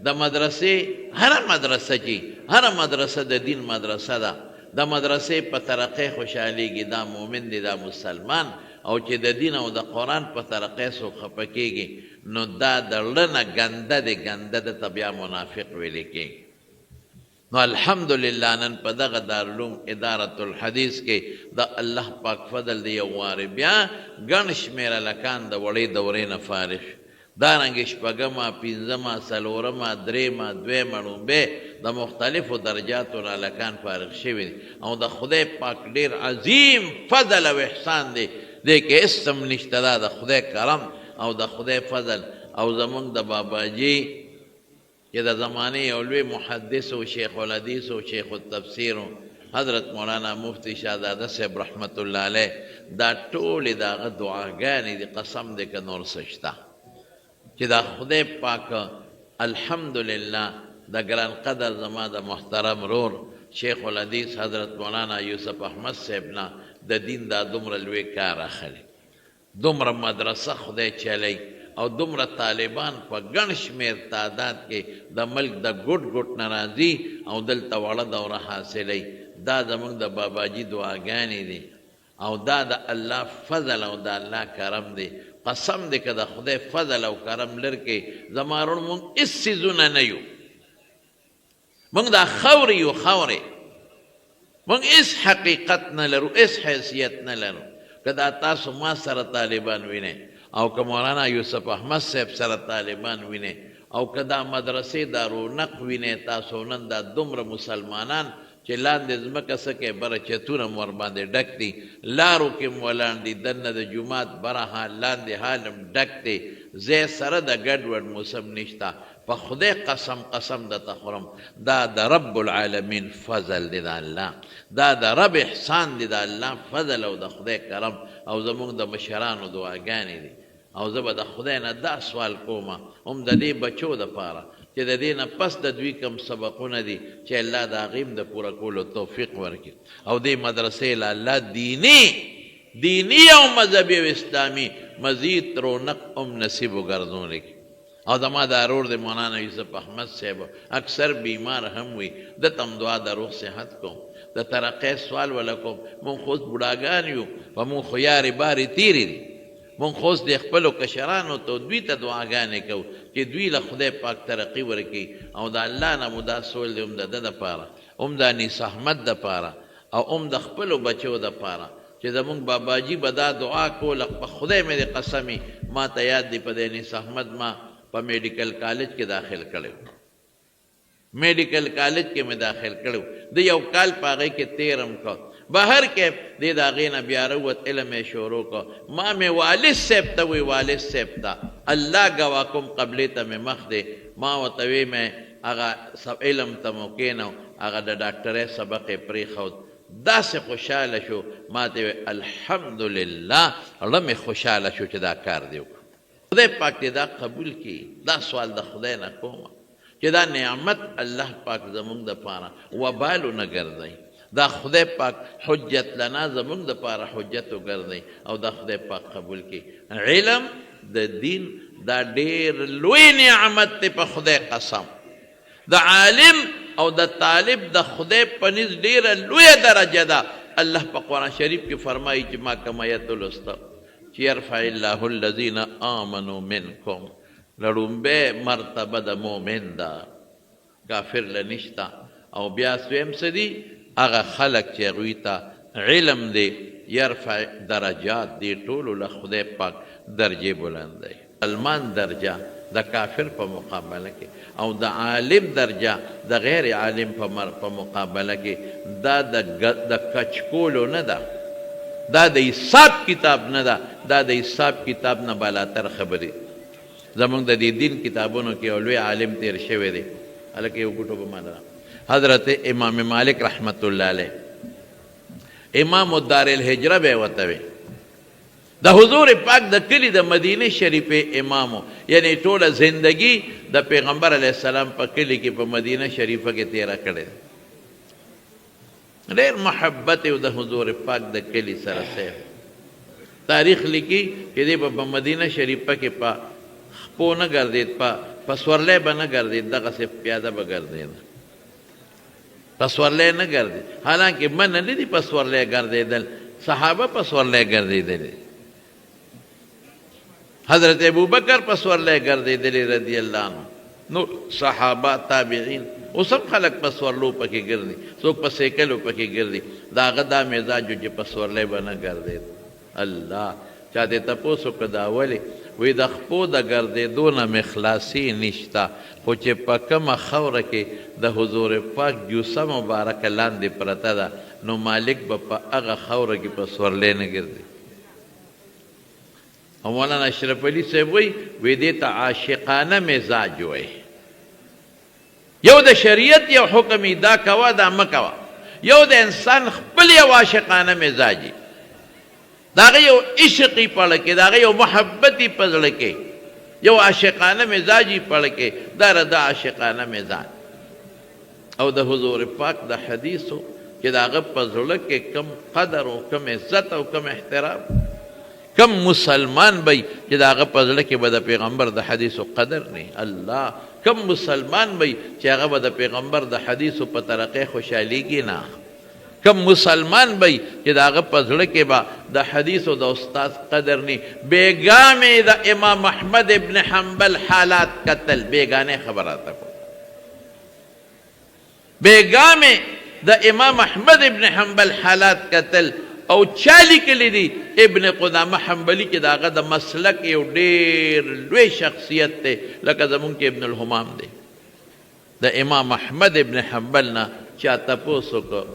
د مدرسې هره مدرسه چي هره مدرسه د دین مدرسه ده د مدرسې په ترقۍ خوشحالیږي دا مؤمن دی دا مسلمان او چې د دین او د قرآن په ترقۍ څوک خپه کیږي نو دا د ړه نه ګنده دی ګنده ده ته بیا منافق ویل کیږي. نو الحمدلله نن په دغه دارالعلوم ادارة الحدیث کې د الله پاک فضل دی یو وارې بیا ګڼ شمېر هلکان د وړې دورې نه فارغ شو دارنګې شپږمه، پنځمه، څلورمه، درېیمه، دویمه، ړومبی د مختلفو درجاتو نه هلکان فارغ شوي دي او د خدای پاک ډېر عظیم فضل او احسان دی دې کې هېڅ هم نشته دا د خدای کرم او د خدای فضل او زمونږ د باباجي چې د زمانې یو لوی محدث او شیخ الحدیث او شیخ التفسیر حضرت مولانا مفتی شهزاده صاحب رحمت الله علیه دا ټولې د هغه دعاګانې دي قسم دی که نور څه شته چې دا خدای پاک الحمدلله د ګران قدر زما د محترم رور شیخ الحدیث حضرت مولانا یوسف احمد صاحب نه د دین دا دومره لوی کار اخلي دومره مدرسه خدای چلوي او دومره طالبان په ګڼ شمېر تعداد کې د ملک د ګوټ ګوټ نه راځي او دلته وړه دوره حاصلوي، دا زموږ د باباجي دعاګانې دي او دا د الله فضل او د الله کرم دی، قسم دی که د خدای فضل او کرم لر کړي زما وروڼو موږ هېڅ څیزونه نه یو. موږ دا خاورې یو خاورې موږ هیڅ حقیقت نه لرو هیڅ حیثیت نه لرو که دا تاسو ما سره طالبان وینئ او که مولانا یوسف احمد صاحب سره طالبان وینئ او که دا مدرسې دا رونق وینئ تاسو نن دا دومره مسلمانان چې لاندې ځمکه څه کوي بره چتونه هم ورباندې ډک دي لارو کې هم ولاړ دي دننه د جومات بره حال لاندې حال هم ډک دی ځای سره د ګډوډ موسم نشته په خدای قسم قسم درته خورم دا د رب العالمین فضل دی د الله دا د رب احسان دی د الله فضل او د خدای کرم او زموږ د مشرانو دعاګانې دي او زه به د خدای نه دا سوال کوم هم د دې بچو دپاره چې د دې نه پس د دوی کوم سبقونه دي چې الله د هغې هم د پوره کولو توفیق ورکړي او دې مدرسې له الله دیني دیني او مذهبي او اسلامي مزید رونق هم نصیب وګرځولی کړي. او زما دا رور دی مولانا یوسف احمد صاحب اکثر بیمار هم وي ده ته هم دعا د روغ صحت کوم د ترقۍ سوال وله کوم مونږ خو اوس بوډاګان یو په مونږ خو یارې بارې تیرې دي مونږ خو اوس د خپلو کشرانو ته دوی ته دعاګانې کوو چې دوی له خدای پاک ترقي ورکړي او د الله نه مو دا سوال دی هم د ده دپاره هم د انیس احمد دپاره او هم د خپلو بچو دپاره چې زمونږ باباجي به دا دعا کوله په خدای مې دې قسم وي ماته یاد دي په دې انیس احمد ما په میډیکل کالج کې داخل کړی و میډیکل کالج کې مې داخل کړی و د یو کال په هغې کې تېر هم کړ بهر کې دی د هغې نه بیا راووت علم یې شروع کړ ما مې والد صاحب ته وی والد صاحب ته الله ګواه کوم قبلې ته مې مخ دی ما ورته وی مې هغه علم ته مو کېنو هغه د ډاکټرۍ سبق یې پرېښود داسې خوشحاله شو ماته یې وویل الحمدلله ړه مې خوشحاله شو چې دا کار دې وکړ خدای پاک دې دا قبول کړي دا سوال د خدای نه کوم چې دا نعمت الله پاک زمونږ دپاره وبال ونه ګرځوي دا خدای پاک حجت لنا زمونږ دپاره حجت وګرځوي او دا خدای پاک قبول کړي علم د دین دا ډیر لوی نعمت دی په خدای قسم د عالم او د طالب د خدای په نزد ډېره لویه درجه ده. الله په قرآن شریف کې فرمایي چې ما کوم ایت ولوسته چې یرفع الله الذین آمنو منکم لړومبی مرتبه د مؤمن ده کافر له نشته او بیا سویم څه دي هغه خلک چې هغوی ته علم دی یرفع درجات دې ټولو له خدای پاک درجې بلندوي. مسلمان درجه د کافر په مقابله کې او د عالم درجه د غیر عالم په په مقابله کې دا د د کچکولو نه ده دا د حساب کتاب نه ده دا د حساب کتاب نه بالاتر خبرې زمونږ د دې دین کتابونو کې یو لوی عالم تیر شوی دی هلکه یو ګوټ اوبه ماله حضرت امام مالک رحمت الله علیه امام الدار الهجره به وته وي د حضور پاک د کلي د مدینې شریفې امام و، یعنې ټوله زندګي د پیغمبر علیه السلام په کلي کې په مدینه شریفه کې تېره کړې ده. ډېر محبت یې و د حضور پاک د کلي سره صاحب. تاریخ لیکي چې دی به په مدینه شریفه کې په خپو نه ګرځېد، په په سورلۍ به نه ګرځېد، دغسې پیاده به ګرځېده، په سورلۍ نه ګرځي. حالانکه منع نه دي په سورلۍ ګرځېدل، صحابه په سورلۍ ګرځېدلي، حضرت ابوبکر په سورلۍ ګرځېدلي رضی الله عنه، نور صحابه تابعین. اوس هم خلک په سورلو پکې ګرځي، څوک په سیکلو پکې ګرځي. د هغه دا مزاج و چې په سورلۍ به نه ګرځېد. الله! چا ترې تپوس وکړ دا ولې؟ وایي د خپو د ګرځېدو نه مې خلاصی نشته، خو چې په کومه خاوره کې د حضور پاک جوسه مبارکه لاندې پرته ده نو مالک به په هغه خاوره کې په سورلۍ نه ګرځي. او مولانا اشرف علي صاحب وایي، وایي دې ته عاشقانه مزاج وایي. یو د شریعت یو حکم وي، دا کوه دا مه کوه، یو د انسان خپل یو عاشقانه مزاج وي، د هغه یو عشق وي په زړه کې، د هغه یو محبت وي په زړه کې، یو عاشقانه مزاج وي په زړه کې، دا د ده عاشقانه مزاج. او د حضور پاک د حدیثو چې د هغه په زړه کې کوم قدر او کوم عزت او کوم احترام، کوم مسلمان به وي چې د هغه په زړه کې به د پیغمبر د حدیثو قدر نه وي؟ الله! کوم مسلمان به وي چې هغه به د پیغمبر د حدیثو په ترقۍ خوشحالېږي نه؟ کوم مسلمان به وي چې د هغه په زړه کې به د حدیثو د استاد قدر نه وي؟ بېګا مې د امام احمد ابن حنبل حالات کتل، بېګانۍ خبره راته کوم. بېګا مې د امام احمد ابن حنبل حالات کتل او چا لیکلي دي ابن قدامه حنبلي چې د هغه د مسلک یو ډېر لوی شخصیت دی لکه زمونږ چې ابن الهمام دی، د امام احمد ابن حنبل نه چا تپوس وکړ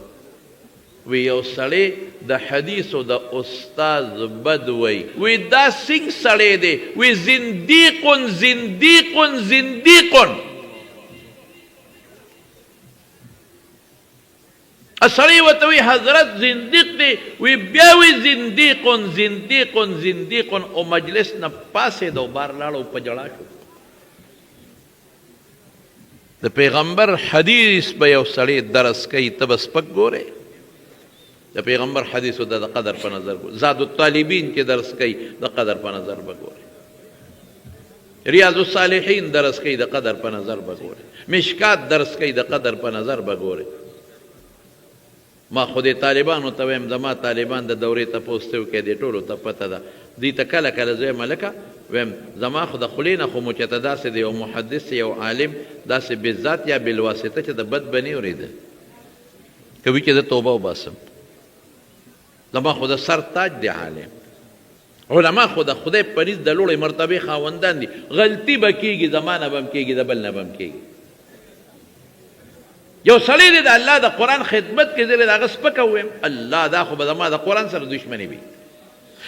وی یو سړی د حدیثو د استاد بد وایی وی دا سنګ سړی دی وی زندیق زندیق زندیق. سړی ورته وی حضرت زندیق دی وی بیا وی زندیق زندیق زندیق او مجلس نه پاسېد او بار لاړ او په ژړا شو. د پیغمبر حدیث به یو سړی درس کوي ته به سپک ګورې؟ د پیغمبر حدیثو د قدر په نظر ګورې. زاد الطالبین چې درس کوي د قدر په نظر به ګورې. ریاض الصالحین درس کوي د قدر په نظر به ګورې. مشکات درس کوي د قدر په نظر به ګورې. ما خو دې طالبانو ته وایم، زما طالبان د دورې تپوس ته وکړئ، دې ټولو ته پته ده، دوی ته کله کله زه وایم، هلکه وایم زما خو د خولې نه خو مو چېرته داسې د یو محدث یو عالم داسې بالذات یا بالواسطه چې د بد به نه اورېده کوي چې زه توبه وباسم، زما خو د سر تاج دی عالم. علما خو د خدای په نزد د لوړې مرتبې خاوندان دي، غلطي به کېږي، زما نه به هم کېږي، د بل نه به هم کېږي. یو سړی دی د الله د قرآن خدمت کې، زه به د هغه سپکه ووایم، الله دا خو به زما د قرآن سره دښمني وي.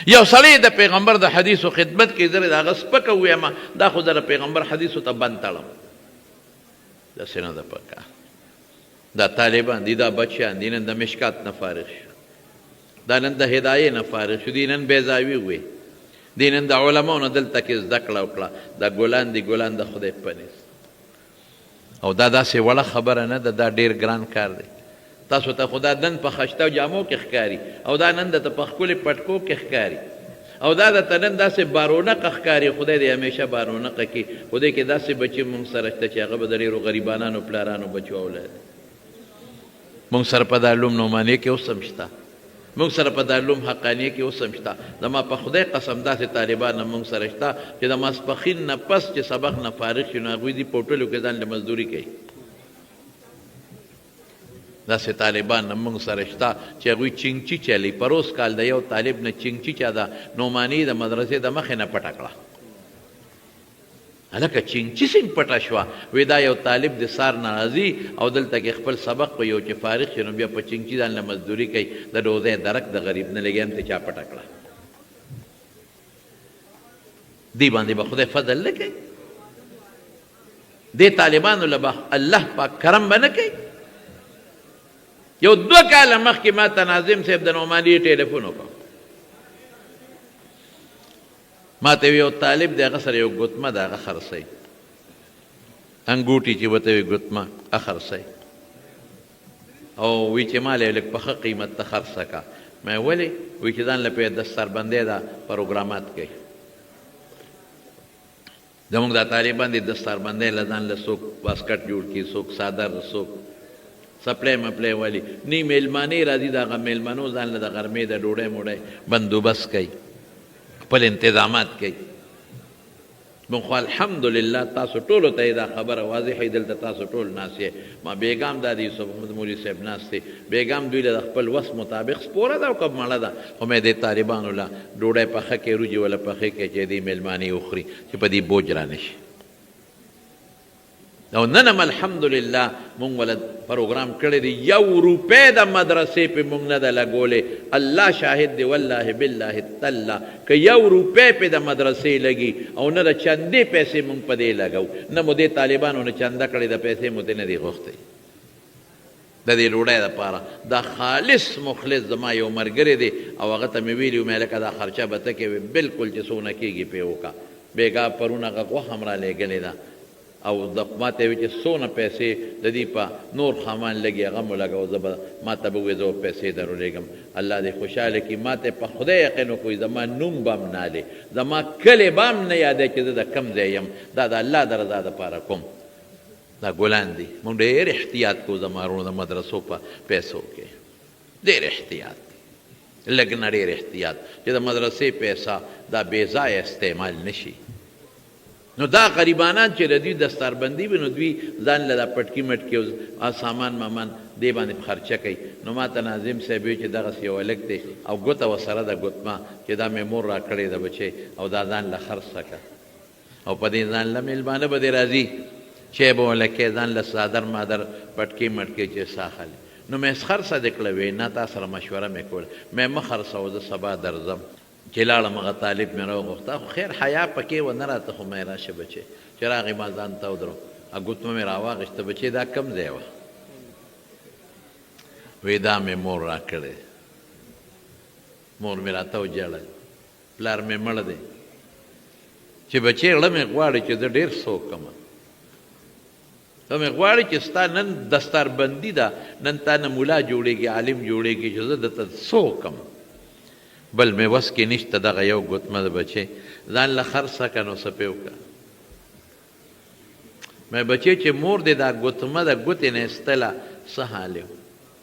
یو سړی د پیغمبر د حدیثو خدمت کې، زه به د هغه سپکه ووایم، دا خو زه د پیغمبر حدیثو ته بند تړم. داسې نه ده پکار. دا طالبان دي، دا بچیان دي، نن د مشکات نه فارغ شو، دا نن د هدایې نه فارغ شو، دی نن بیضاوي ووې، دی نن د علماو نه دلته کې زده کړه وکړه، دا ګلان دي، ګلان د خدای په نزد. او دا داسې وړه خبره نه ده، دا ډېر ګران کار دی. تاسو ته خو دا نن په خشته جامو کې ښکاري، او دا نن درته په ښکلې پټکو کې ښکاري، او دا درته نن داسې بارونقه ښکاري، خدای دې همېشه بارونقه کړي، خو دې کې داسې بچي مونږ سره شته چې هغه به د ډېرو غریبانانو پلارانو بچو اولاد وي. مونږ سره په دارالعلوم نعمانیه کې اوس هم شته، مونږ سره په دارالعلوم حقانیه کې اوس هم شته. زما په خدای قسم داسې طالبان هم مونږ سره شته چې د ماسپښین نه پس چې سبق نه فارغ شي نو هغوی ځي په هوټلو کې ځان له مزدوري کوي. داسې طالبان هم مونږ سره شته چې هغوی چنګچي چلوي. پروس کال د یو طالب نه چنګچي چا د نعمانیې د مدرسې د مخې نه پټه کړه. هلکه چنګچي څنګه پټه شوه؟ وی دا یو طالب د سار نه راځي او دلته کې خپل سبق وایي او چې فارغ شي نو بیا په چنګچي ځان له مزدوري کوي، د ډوزۍ درک د غریب نه لګي هم ته چا پټه کړه. دې باندې به خدای فضل نه کوي؟ دې طالبانو له به الله پاک کرم به نه کوي؟ یو دوه کاله مخکې ما ته ناظم صاحب د نعماني ټلیفون وکړ، ما ته یو طالب دی هغه سره یو ګوتمه ده هغه خرڅوي، انګوټي چې ورته وي ګوتمه هغه خرڅوي، او وی چې ما له لږ په ښه قیمت ته خرڅه کا. ما ولې؟ وی چې ځان له په دستربندۍ دا پروګرامات کوي. زموږ دا طالبان دي دستاربندۍ له ځان له څوک واسکټ جوړ کړي، څوک څادر، څوک څپلی مپلی والي، نی مېلمانه راځي د هغه مېلمنو ځان له د غرمې د ډوډۍ موډۍ بندوبست کوي، خپل انتظامات کوي. مونږ خو الحمدلله تاسو ټولو ته دا خبره واضح دلته تاسو ټول ناست یې، ما بیګام دا د یوسف محمد مولوي صاحب ناست دی، بیګام دوی له د خپل وس مطابق سپوره ده او که مړه ده، خو مې دې طالبانو له ډوډۍ پخه کړې، وریجې وله پخې کړې چې دې مېلمانه وخوري چې په دې بوج رانه شي. او نن هم الحمدلله مونږ وله پروګرام کړی دی، یو روپۍ د مدرسې پې مونږ نه ده لګولې، الله شاهد دی والله بالله تالله که یو روپۍ پې د مدرسې لګي او نه د چندې پیسې مونږ په دې لګو، نه مو دې طالبانو نه چنده کړې ده، پیسې مو ترې نه دي غوښتې د دې ډوډۍ لپاره. دا خالص مخلص زما یو ملګری دی او هغه ته مې ویلي وو، مې هلکه دا خرچه به ته کوې، بلکل چې څونه کېږي پرې وکړه. بېګا پرون هغه غوښه هم رالېږلې ده او د ماته یې ویل چې څونه پیسې د دې په نور خامان لګي هغه مو لګوه، زه به ماته به ووایې زه به پیسې درولېږم. الله دې خوشحاله کړي. ماته په خدای یقین وکړو زما نوم به هم نه اخلې، زما کلی به هم نه یادوې چې زه د کوم ځای یم، دا د الله د رضا لپاره کوم. دا ګلان دي. موږ ډېر احتیاط کوو زما وروڼو د مدرسو په پیسو کې ډېر احتیاط، لږ نه ډېر احتیاط چې د مدرسې پیسه دا بې ځایه استعمال نه شي. نو دا غریبانان چې د دوی دستاربندي وي نو دوی ځان له دا پټکي مټکي او سامان مامان دې باندې خرچه کوي. نو ما ته ناظم صاحب ویل چې دغسې یو هلک دی او ګوته ورسره ده، ګوتمه چې دا مې مور راکړې ده بچی او دا ځان له خرڅه کړه او په دې ځان له مېلمانه به دې راځي چای به ورله کوې ځان له څادر مادر پټکې مټکې چې څه اخلې. نو مې خرڅه دې کړه؟ وې نه تا سره مشوره مې کوله. مې مه خرڅوه زه سبا درځم. چې لاړم هغه طالب مې راوغوښت، خو خیر حیا پکې وه نه راته، خو مې راشه بچې. چې راغی ما ځان ته ودرو، هغه ګوتمه مې راواخیسته، بچې دا کوم ځای وه؟ وې دا مې مور راکړې. مور مې راته وژړل، پلار مې مړ دی. چې بچې ړه مې غواړي چې زه ډېر څه وکړم، ته مې غواړي چې ستا نن دستاربندي ده، نن تا نه ملا جوړېږي، عالم جوړېږي، چې زه درته څه وکړم، بل مې وس کې نشته، دغه یو ګوتمه ده بچې ځان له خرڅه که نو څه پې وکړه. مې بچې چې مور دې دا ګوتمه د ګوتې نه ایستله څه حال یې و؟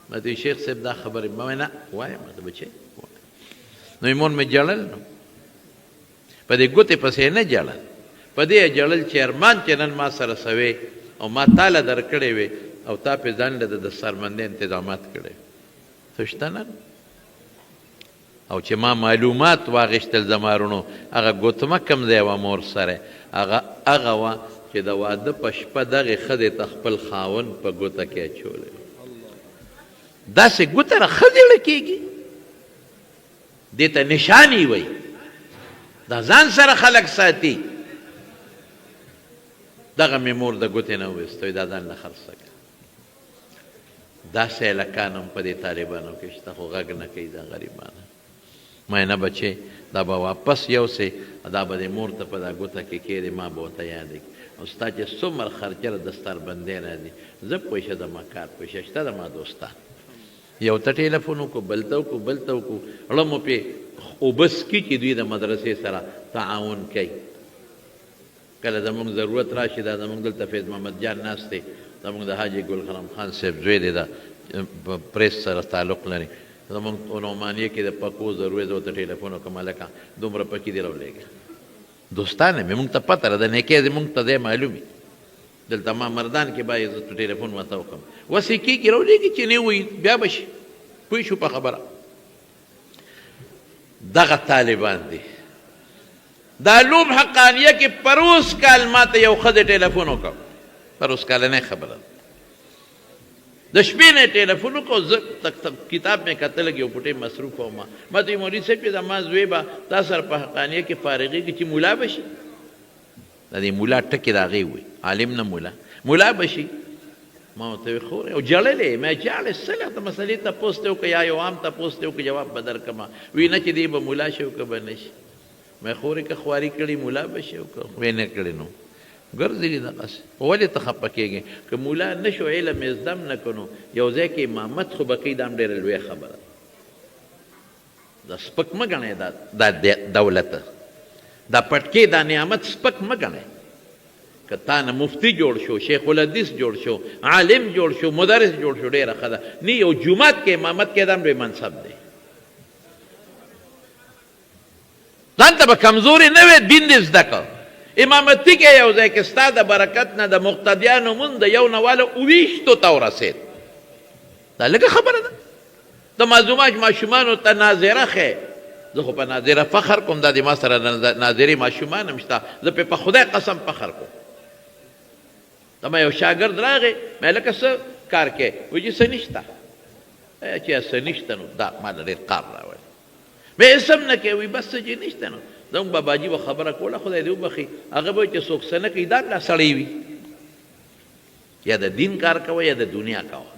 ما ته شیخ صاحب دا خبرې ما نه وایم ته بچې. نو مور مې ژړل، نو په دې ګوتې پسې نه ژړل، په دې یې ژړل چې ارمان چې نن ما سره سوې او ما تاله درکړې وې او تا پې ځان له د دستاربندۍ انتظامات کړی څه شته نن. او چې ما معلومات واخیستل زما وروڼو هغه ګوتمه کوم ځای وه مور سره، هغه هغه وه چې د واده په شپه دغې ښځې ته خپل خاوند په ګوته کې اچولی و. داسې ګوته را ښځې ړه کېږي، دې ته نشاني وایي، دا ځان سره خلک ساتي. دغه مې مور د ګوتې نه وویسته، دا ځان له خرڅه کړه. داسې هلکان هم په دې طالبانو کې شته خو غږ نه کوي دا غریبان. ما نه بچې دا به واپس یوسې، دا به دې مور ته په دا ګوته کې کېږدې، ما به ورته یادې کړي. او ستا چې څومره خرچه د دستاربندۍ راځي زه پوه شه زما کار پوه شه، شته زما دوستان یو ته ټیلیفون وکړو، بل ته وکړو، بل ته وکړو، ړه مو پې اوبه څکي چې دوی د مدرسې سره تعاون کوي. کله زموږ ضرورت راشي، دا زموږ دلته فیض محمد جان ناست دی، زموږ د حاجي ګل خرم خان صاحب زوی دی، دا پریس سره تعلق لري، زموږ نعمانیه کې د پکو ضرورت، زه ورته ټیلیفون وکړم، هلکه دومره پکې دې راولېږه. دوستان مې موږ ته پته ده، د نیکۍ ځای موږ ته ځای معلوم وي. دلته ما مردان کې باید زه ټیلیفون ورته وکړم، وسې کېږي راولېږي، چې نه وایي بیا به شي، پوه شو په خبره. دغه طالبان دي. د علوم حقانیه کې پروس کال ما ته یو ښځې ټیلیفون وکړ، پروس کالنۍ خبره ده، د شپې نه یې ټیلیفون وکړ، زه کتاب مې کتل یو پټې مصروف وم. ما ته وایي مولوي صاحب چې زما زوی به تا سره په حقانیه کې فارغېږي چې ملا به شي. د دې ملا ټکې د هغې وي، عالم نه ملا، ملا به شي. ما ورته وویل خورې، او ژړلې مې ژاړې څه له مسلې تپوس دی وکړه یا یو عام تپوس دی وکړه جواب به درکړم. وی نه چې دی به ملا شي او که به نه شي. مې خورې که خواري کړي ملا به شي او که ویې نه کړي نو ګرځي دي دغسې. خو ولې ته خفه کېږې؟ که ملا نه شو علم یې زده هم نه کړو نو یو ځای کې امامت خو به کوي، دا هم ډېره لویه خبره ده. دا سپک مه ګڼئ، دا دولت، دا پټکې، دا نعمت سپک مه ګڼئ. که تا نه مفتي جوړ شو، شیخ الحدیث جوړ شو، عالم جوړ شو، مدرس جوړ شو، ډېره ښه ده. نه یو جومات کې امامت کې دا هم لوی منصب دی. ځان ته به کمزوري نه وې، دین دې زده کړ. امامتي کې یو ځای کې ستا د برکت نه د مقتدیانو مونځ د یو نه واله اوویشتو ته ورسېد. دا لږه خبره ده. د مازوماج ماشومانو ته ناظره ښې، زه خو په ناظره فخر کوم، دا دې ما سره ناظرې ماشومان هم شته، زه پرې په خدای قسم فخر کوم. زما یو شاګرد راغی، مې لکه څه کار کوې؟ وایي چې څه نشته. چې څه نشته نو دا ما له ډېر قار راولي. مې هېڅ هم نه کوي، وایي بس څه چې نشته نو. زموږ باباجي به خبره کوله، خدای دې وبخښي، هغه به وایي چې څوک څه نه کوي دا هم لا سړی وي. یا د دین کار کوه یا د دنیا کوه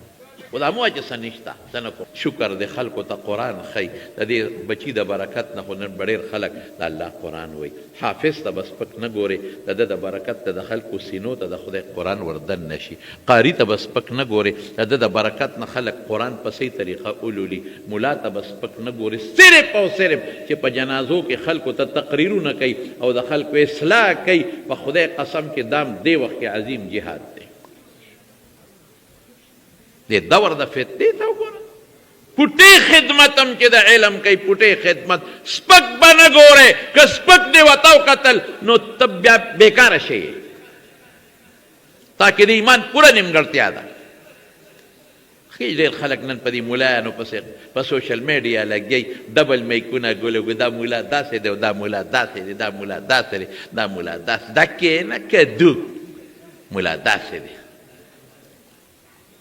خو دا مه وایه چې څه نشته څه نه کوم. شکر دی خلکو ته قرآن ښیي د دې بچي د برکت نه خو نن به ډېر خلک د الله قرآن وایي حافظ ته به سپک نه ګورې د ده د برکت نه د خلکو سینو ته د خدای قرآن ور دننه شي قاري ته به سپک نه ګورې د ده د برکت نه خلک قرآن په صحیح طریقه ولولي ملا ته به سپک نه ګورې صرف او صرف چې په جنازو کې خلکو ته تقریرونه کوي او د خلکو اصلاح کوي په خدای قسم چې دا هم دې وخت کې عظیم جهاد دی. دې دور د فتنې ته وګوره، پټې خدمت هم چې د علم کوي پټې خدمت سپک به نه ګورې، که سپک دې ورته وکتل نو ته بیا بېکاره شی، تا کې د ایمان پوره نیمګړتیا ده. ښی ډیر خلک نن په دی مولایانو پسې په سوشل میډیا لګیای ډبل میکونه ګلو دا مولا داسې دی او دا مولا داسې دی دا مولا داسې دی دا مولا داسې دا کینه کدو مولا داسې دی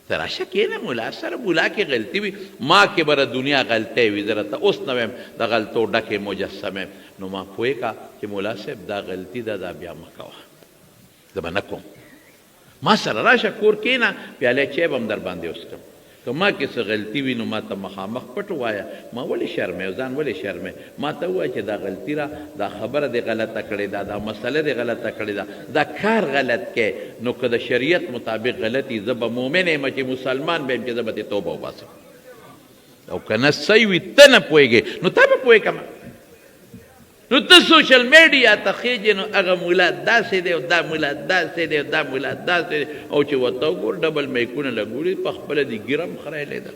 ته راشه کینه مولا سره مولا کې غلطي وي ما کې بره دنیا غلطی وي زه راته اوس نه وایم د غلطو ډکې مجسمه نو ما پوه کا چې مولا صاحب دا غلطي ده دا بیا مه کوه زه به نه کوم ما سره راشه کور کینه پیاله چای به هم درباندې وڅکم که ما کې څه غلطي وي نو ماته مخامخ پټ ووایه ما ولې شرمې او ځان ولې شرمې ماته ووایه چې دا غلطي را دا خبره دې غلطه کړې ده دا مسله دې غلطه کړې ده دا کار غلط کې نو که د شریعت مطابق غلطي زه به مؤمن یم چې مسلمان به یم چې زه به ترې توبه وباسم او که نه صحیح وي ته نه پوهېږې نو تا به پوه کړم. نو ته سوشل میډیا ته خېژې نو هغه ملا داسې دی او دا ملا داسې دی او دا ملا داسې دی او چې ورته وګور ډبل میکونه لګولي په خپله دې ږیره هم خریلې ده،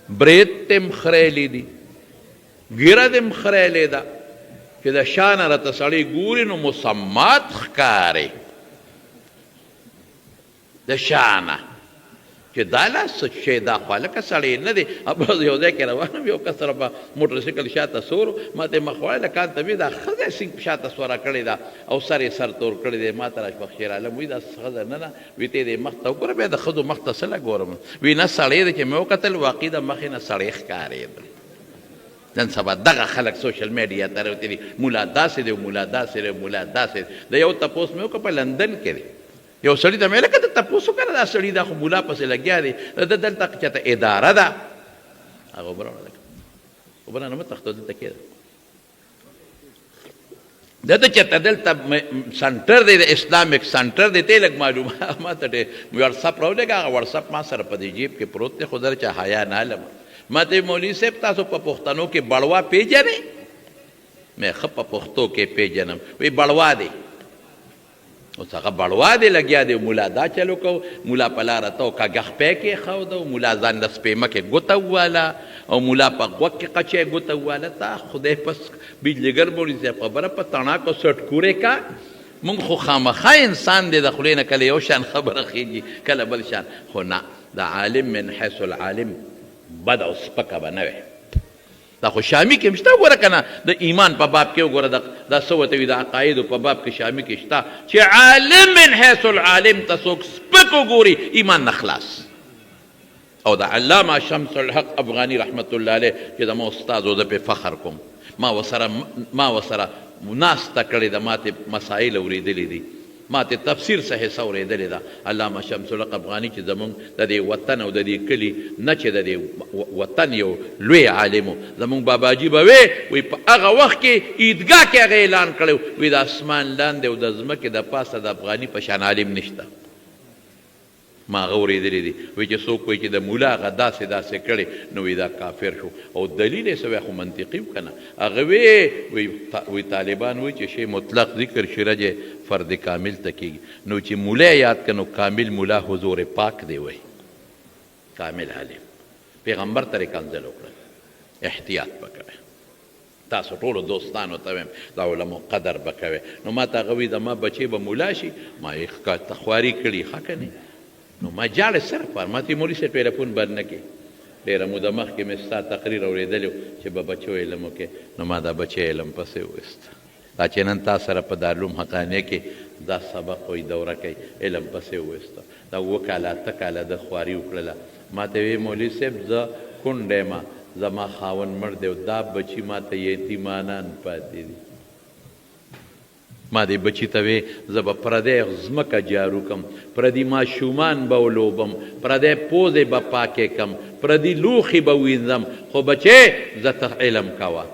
برېت دې هم خریلي دي، ږیره دې هم خریلې ده، چې د شا نه راته سړی ګوري نو مسمات ښکارې. د شا نه چې دا لا څه شی دا خو هلکه سړی نه دی. یو ځای کې روان وم، یو کس سره په موټرسایکل شاته سور و، ما ته یې مخ واړوه، کان ته مې دا ښځه یې شاته سوره کړې ده او سر یې سر تور کړی دی. ما ته راشبخ شیر عالم وایي دا ښځه نه ده، وي ته یې دې مخ ته وګوره، بیا د ښځو مخ ته څه له ګورم، وي نه سړی دی، چې مې وکتل واقعي د مخې نه سړی ښکارېده. نن سبا دغه خلک سوشل میډیا ته راوتلي دي، ملا داسې دی او ملا داسې دی او ملا داسې دی. د یو تپوس مې وکړ، په لندن کې دی، یو سړي ته مې لکه ته تپوس وکړه دا سړي دا خو مولا پسې لګیا دی، د ده دلته چېرته اداره ده؟ هغه اوبه راوړه لکه اوبه رانه مه تښتوه، دلته کښېنه. د ده چېرته دلته سنټر دی، د اسلامک سنټر دی، ته یې لږ معلومه ما ته ډېر واټساپ راولېږه. هغه واټساپ ما سره په دې جیب کې پروت دی، خو زه چا حیا نه لم. ما ته مولوي صاحب تاسو په پښتنو کې بړوا پېژنئ؟ مې ښه په پښتو کې پېژنم. وی بړوا دی، اوس هغه بړوا دی لګیا دی، مولا دا چل وکړو، مولا په لاره ته کږه خپی کېښوده، مولا ځان له سپېمه کې ګوته وواله او مولا په غوږ کې قچی ګوته وواله. تا خدای پس بجلیګر مولوي صاحب خبره په تڼاکو سټکورې کا. مونږ خو خامخا انسان دی، د خولې نه کله یو شان خبره خېږي کله بل شان، خو نه د عالم من حیث العالم بد او سپکه به نه وی. دا خو شامی کې هم شته وګوره کنه، د ایمان په باب کې وګوره، دا څه ورته وي، د عقایدو په باب کې شامی کې شته چې عالم من حیث العالم ته څوک سپک وګوري ایمان نه خلاص. او د علامه شمس الحق افغاني رحمت الله علیه چې زما استاد و، زه پرې فخر کوم، ما ورسره ما ورسره ناسته کړې ده، ما ترې مسایل اورېدلي دي، ما ترې تفسیر څه حصه اورېدلې ده. علامه شمس الحق افغاني چې زموږ د دې وطن او د دې کلي نه چې د دې وطن یو لوی عالم و، زموږ باباجي به وې وایي په هغه وخت کې عیدګاه کې هغه اعلان کړی و، وایي د اسمان لاندې او د ځمکې د پاسه د افغاني په شان عالم نشته. ما هغه اورېدلي دي وایي چې څوک وایي چې د ملا هغه داسې داسې کړې نو وایي دا کافر شو او دلیل یې څه وایي خو منطقي و که نه هغه وی وایي طالبان وایي چې شی مطلق ذکر شي رجع فرد کامل ته کېږي نو چې ملا یې یاد کړه نو کامل ملا حضور پاک دی وایي کامل عالم پیغمبر ترې کنځل وکړل احتیاط به کوي. تاسو ټولو دوستانو ته وایم د علمو قدر به کوی نو ماته هغه وی زما بچی به ملا شي ما یې ښکته خواري کړي ښه کنې نو ما جاړې سره پار ماته مولوي صاحب ټلیفون بند نه کې ډېره موده مخکې مې ستا تقریر اورېدلی چې به بچو علم وکړې نو ما دا بچی علم پسې وویست دا چې نن تا سره په دارالعلوم حقانیه کې دا سبق وایي دوره کوي علم پسې وویسته دا اووه کاله اته کاله ده خواري وکړله ماته وې مولوي صاحب زه کونډه یم زما خاوند مړ دی او دا بچي ماته یتیمانان پاتې دي ما دې بچي ته وې زه به پردی ځمکه جارو کم پردي ماشومان به ولوبم پردی پوزې به پاکې کم پردي لوښي به وینځم خو بچې زه ته علم کوه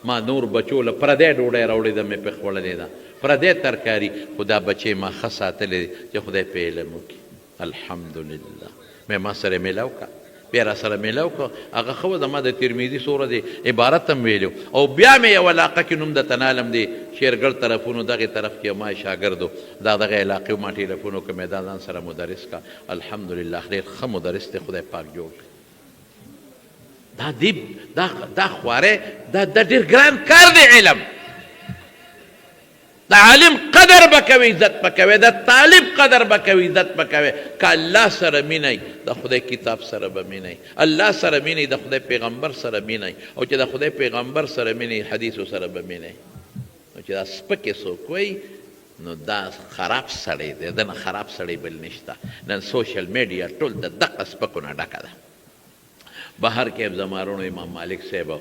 ما نور بچو له پردی ډوډی راوړې ده مې پې خوړلې ده پردی ترکاری خو دا بچی ما ښه ساتلی دی چې خدای پې علم وکړي الحمدلله مې ما سره ملاو که بیا را سره ملاو که هغه ښه وه زما د ترمذي څو ورځې عبارت هم ویلی او بیا مې یوه علاقه کې نوم د تنالم دی شیرګړ طرفونو دغې طرف کې ما شاګرد دا دغه علاقې ما ټیلیفون وکړ مې دا ځان سره مدرس که الحمدلله ډېر ښه مدرس دی خدای پاک جوړ کړ دا دی دا دا خواره دا دا ډیر ګران کار دی علم د عالم قدر به کوي عزت به کوي د طالب قدر به کوي عزت به کوي که الله سره مینه د خدای کتاب سره به مینه الله سره مینه د خدای پیغمبر سره مینه او چې د خدای پیغمبر سره مینه حدیث سره به مینه نو چې دا سپکې څوک وایي نو دا خراب سړی دی دنه خراب سړی بل نشته نن سوشل میډیا ټول د دقه سپکو نه ډکه ده بهر کیف زما رونو امام مالک صاحب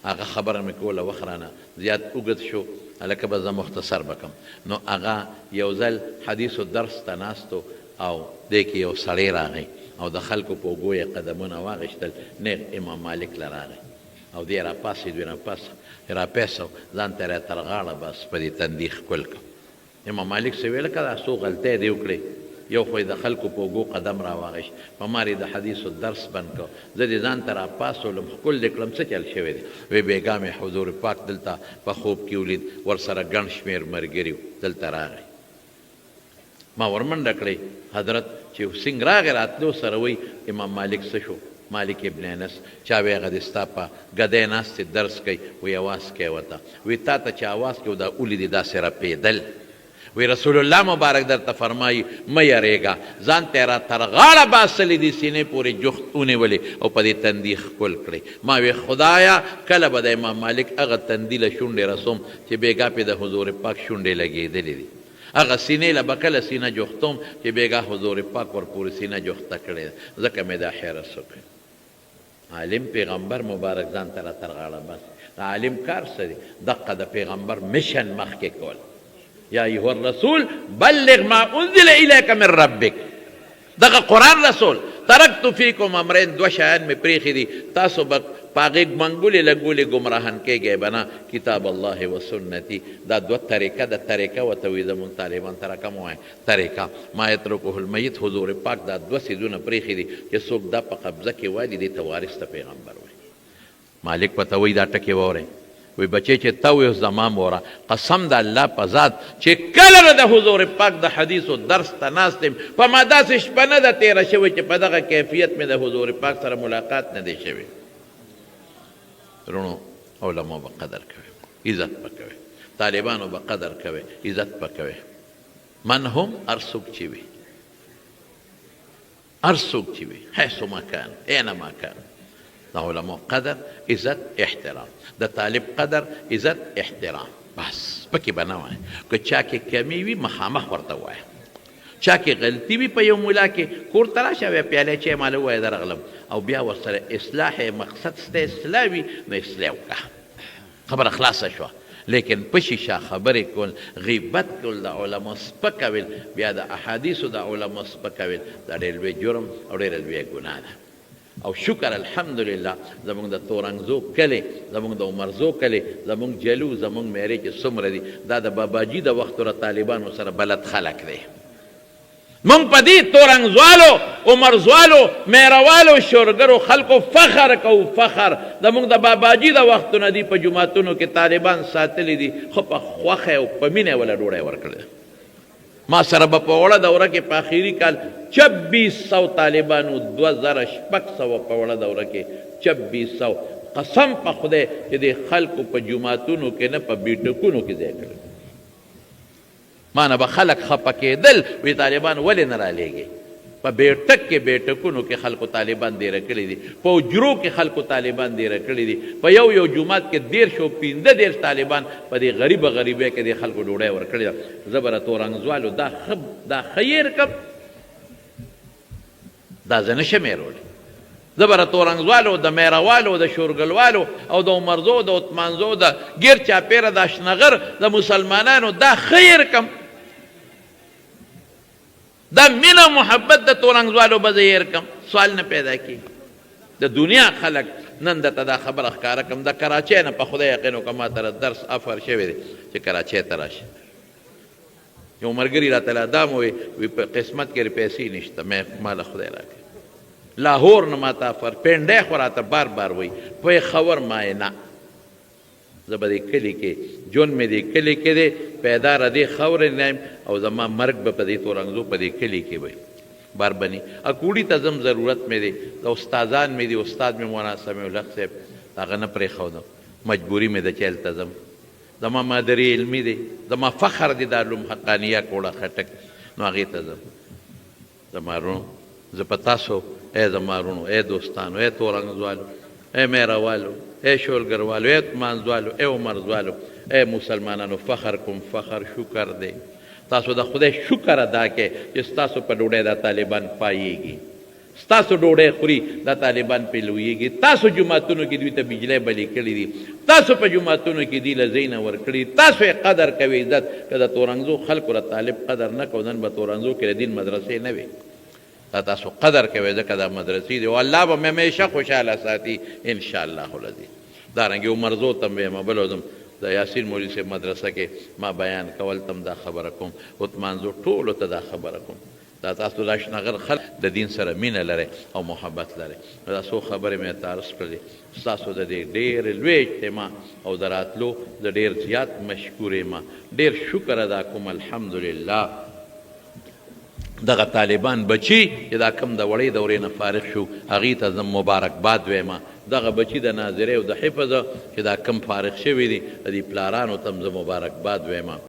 هغه خبره مې کوله وخت رانه زیات اوږد شو هلکه بس زه مختصر به کوم نو هغه یو ځل حدیثو درس ته ناست او دې کې یو سړی راغی او د خلکو په اوږو یې قدمونه واخیستل نیغ امام مالک له راغی او دی راپاڅېد وی راپاڅه راپیسو ځان ته را تر غاړه بس په دې تندي ښکل کړ امام مالک څه ویل که دا څو غلطۍ دې وکړې، یو خو یې د خلکو په اوږو قدم راواخیست، په مار یې د حدیثو درس بند کړ، زه دې ځان ته راپاڅولم، ښکل دې کړم، څه چل شوی دی؟ وې بېګا مې حضور پاک دلته په خوب کې ولید، ورسره ګڼ شمېر ملګري وو، دلته راغی. ما ورمنډه کړې، حضرت چې سنګ راغی راتلو سره وایي، امام مالک څه شو؟ مالک ابن انس، چا وې هغه دې ستا په ګدۍ ناست دی درس کوي، وایي اواز کوي ورته. وی تاته چا اواز کړو دا اولی دی داسې رپیدل وی رسول الله مبارک درته فرمایی مه یریږه ځان ته را تر غاړه باسلې دې سینې پورې جوخت اونیولې او په دې تندي ښکل کړې ما وی خدایه کله به د امام مالک هغه تندي له شونډې رسوم چې بیګا پې د حضور پاک شونډې لګیدلې دي هغه سینې له به کله سینه جوختوم چې بیګا حضور پاک ورپورې سینه جوخته کړې ده ځکه مې دا حرص وکړ. عالم پیغمبر مبارک ځان ته را تر غاړه باسي د عالم کار څه دی دقه د پیغمبر مشن مخکې کول یا ایها الرسول بلغ ما انزل الیک من ربک دغه قرآن رسول ترکت فیکم امرین دوه شیان مې پرېښي دي تاسو به په هغې منګولې لګولې ګمراهان کېږئ به نه کتاب الله و سنتي دا دوه طریقه ده طریقه ورته وایي زموږ طالبان ترکه مه وایه طریقه، ما یترکه المیت، حضور پاک دا دوه څیزونه پریښي دي چې څوک دا په قبضه کې والي دې ته وارث د پیغمبر وایي. مالک ورته وایي دا ټکي واورئ وایي بچې چې ته وې اوس زما هم واوره قسم د الله په ذات چې کله نه د حضور پاک د حدیثو درس ته ناست یم په ما داسې شپه نه ده تیره شوې چې په دغه کیفیت مې د حضور پاک سره ملاقات نه دی شوی. وروڼو علماء به قدر کوي عزت به کوي طالبانو به قدر کوي عزت به کوي. من هم هر څوک چې وي هر څوک چې وي حیث ما کان اینما کان د علماء قدر عزت احترام د طالب قدر عزت احترام بس پکې به نه وایه که چا کې کمی وي مخامخ ورته وایه چا کې غلطي وي په یو ملا کې کور ته راشه بیا پیاله چای ماله ووایه درغلم او بیا ورسره اصلاح مقصد ستا اصلاح وي نو اصلاح وکړه خبره خلاصه شوه لیکن په شیشه خبرې کول غیبت کول د علماء سپکول بیا د احادیثو د علماء سپکول دا ډیر لوی جرم او ډیره لویه ګناه ده او شکر الحمدلله زمونږ د تورنګزو کلی زمونږ د عمرزو کلی زمونږ جلو زمونږ میرې چې څومره دي دا د باباجي د وخت له طالبانو سره بلد خلک دی. مونږ په دې تورنګزوالو، عمرزوالو، میروالو، شورګرو خلکو فخر کوو، فخر. زمونږ د باباجي د وختونه دي په جوماتونو کې طالبان ساتلي دي، خو په خوښه او په مینه یې وله ډوډۍ ورکړې ده. ما سره به په وړه دوره کې په اخري کال چبیس سو طالبان وو، 2600 په وړه دوره کې چبیس سو. قسم په خدای چې دې خلکو په جوماتونو کې نه په بیټکونو کې ځای کړی. ما نه به خلک خپه کېدل، وی طالبان ولې نه رالېږې؟ په بیټک کې بیټکونو کې خلکو طالبان دېره کړي دي، په حجرو کې خلکو طالبان دېره کړي دي، په یو یو جومات کې 30 او 35 طالبان په دې غریبه غریبۍ کې دې خلکو ډوډۍ ورکړې ده. زه به د تورنګزوالو دا ښه دا ښه هېر کړم؟ دا زه نه شم هېرولی. زه به د تورنګزوالو، د میروالو، د شورګلوالو او د عمرزو، د عثمانزو، د ګیر چاپېره د اشنغر د مسلمانانو دا ښه هېر کړم. دا مینه او محبت د تورنګزوالو به زه هېر کړم؟ سوال نه پیدا کېږي. د دنیا خلک نن درته دا خبره ښکاره کړم، د کراچۍ نه په خدای یقین وکړه ما ته د درس افر شوی دی چې کراچۍ ته راشه. یو مرګري راته لا دا مو وی په قسمت کې پیسې نشته، مې مال خدای راکړي. لاهور نه ماته افر، پنډی خو راته بار بار وی، پېښور ما یې نه. زه به دې کلي کې، ژوند مې دې کلي کې دی، پیدا ره دې خاورې نه یم او زما مرګ به په دې تورنګزو په دې کلي کې وي. باربني اکوړي ته ځم، ضرورت مې دی، د استادان مې دي، استاد مې مولانا سمیع الحق صاحب هغه نه پرېښودم، مجبوري مې ده چې هلته ځم. زما مادري علمي دی، زما فخر دی دارالعلوم حقانیه کوړه خټک، نو هغې ته ځم. زما روڼو، زه په تاسو ای زما روڼو، ای دوستانو، ای تورنګزوالو، ای میروالو، ای شولګروالو، ای اتمانزوالو، ای عمرزوالو، ای مسلمانانو فخر کوم، فخر شکر دی. تاسو د خدای شکر ادا کړئ چې ستاسو په ډوډۍ دا طالبان پایېږي. ستاسو ډوډۍ خوري دا طالبان پرې لویږي، تاسو جوماتونو کې دوی ته بجلۍ بلې کړې دي، تاسو په جوماتونو کې دوی له ځایونه ورکړي، تاسو یې قدر کوئ عزت. که د تورنګزو خلکو د طالب قدر نه کوو نن به تورنګزو کې د دین مدرسې نه وې. دا تاسو قدر کوئ ځکه دا مدرسې دي او الله به مې همیشه خوشحاله ساتي ان شاء الله العزیز. دارنګې عمرزو ته هم وایم، بل ورځ هم د یاسین مولوي صاحب مدرسه کې ما بیان کول ته هم دا خبره کوم، عثمانزو ټولو ته دا خبره کوم. دا تاسو د اشنغر خلک د دین سره مینه لرئ او محبت لرئ. نو دا څو خبرې مې درته عرض کړلې. ستاسو د دې ډېرې لویې اجتماع او د راتلو زه ډېر زیات مشکور یم. ډېر شکر ادا کوم الحمدلله. دغه طالبان بچي چې دا کوم د وړې دورې نه فارغ شو هغوی ته زه مبارکباد وایم. دغه بچي د ناظرې او د حفظ چې دا کوم فارغ شوي دي د دې پلارانو ته هم زه مبارکباد وایم.